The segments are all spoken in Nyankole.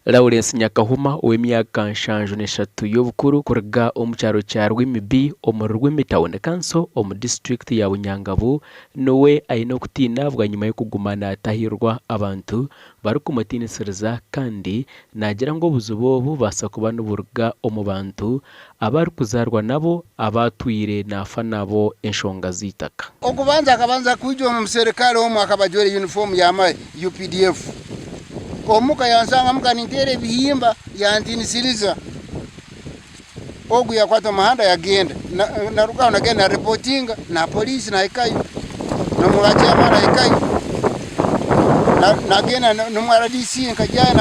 Lawrence Nyakahuma ow'emyaka 73 y'obukuru kuruga omu kyaro kya Rwimi B omuri Rwimi Town Council omu disiturikiti ya Bunyangabu niwe aine okutiina bwanyima y'okuguma naatahirwa abantu barikumutiinisiriza kandi naagira ngu obuzibu obu bubaasa kuba niburuga omu bantu abu arikuzaarwa nabo abu atwire naafa nabo enshonga z'eitaka. Okubanza akabanza kwija omu muserikare omwe akaba ajwaire yunifoomu y'amahe, UPDF, omuka yansanga muka ninteera ebihimba yantiinisiriza. Ogu yakwata omuhanda yagenda. Naruga aho nagenda narepotinga na poliisi nahikayo, n'omwa chairman ahikayo, nagenda n'omwa RDC nkagyayo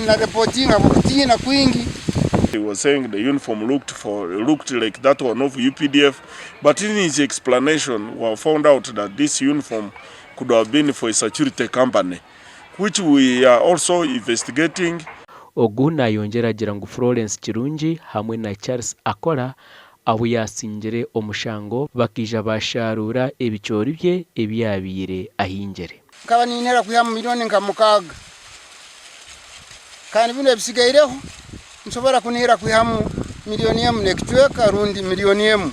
narepotinga ahabw'okutiina kwingi. He was saying the uniform looked for looked like that one of UPDF but in his explanation we have found out that this uniform could have been for a security company which we are also investigating. Ogu nayongyera agira ngu Florence Kirungi hamwe na Charles Akola abu yaasingire omushango bakaija baasharuura ebicoori bye ebi yaabaire ahingire. Nkaba niinera kwihamu milioni nka mukaaga, kandi binu ebisigaireho nsobora kunihira kwihamu milioni emu n'ekicweka rundi milioni emu.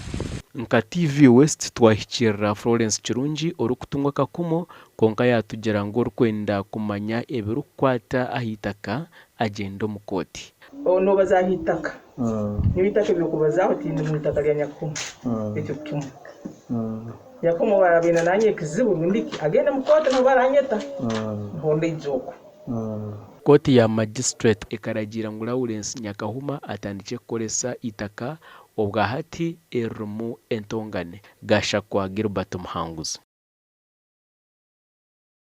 Nka TV West twahikirira Florence Kirungi orikutunga akakumu kwonka yaatugira ngu orikwenda kumanya ebirikukwata aha itaka agyende omu kooti. Noobaza aha itaka. Nyowe eitaka ery'okubazaaho tindi mu itaka rya Nyakuhuma. Ekyo kimwe. Nyakuhuma obu araabe aine naanye ekizibu rundi ki, agende omu kooti niho baranyeta, niho ndaija okwo. Kooti ya Magistrate ekaragiira ngu Lawrence Nyakahuma atandikye kukoresa eitaka obwa hati eririmu entongane. Gashakwa Gilbert Muhanguzi.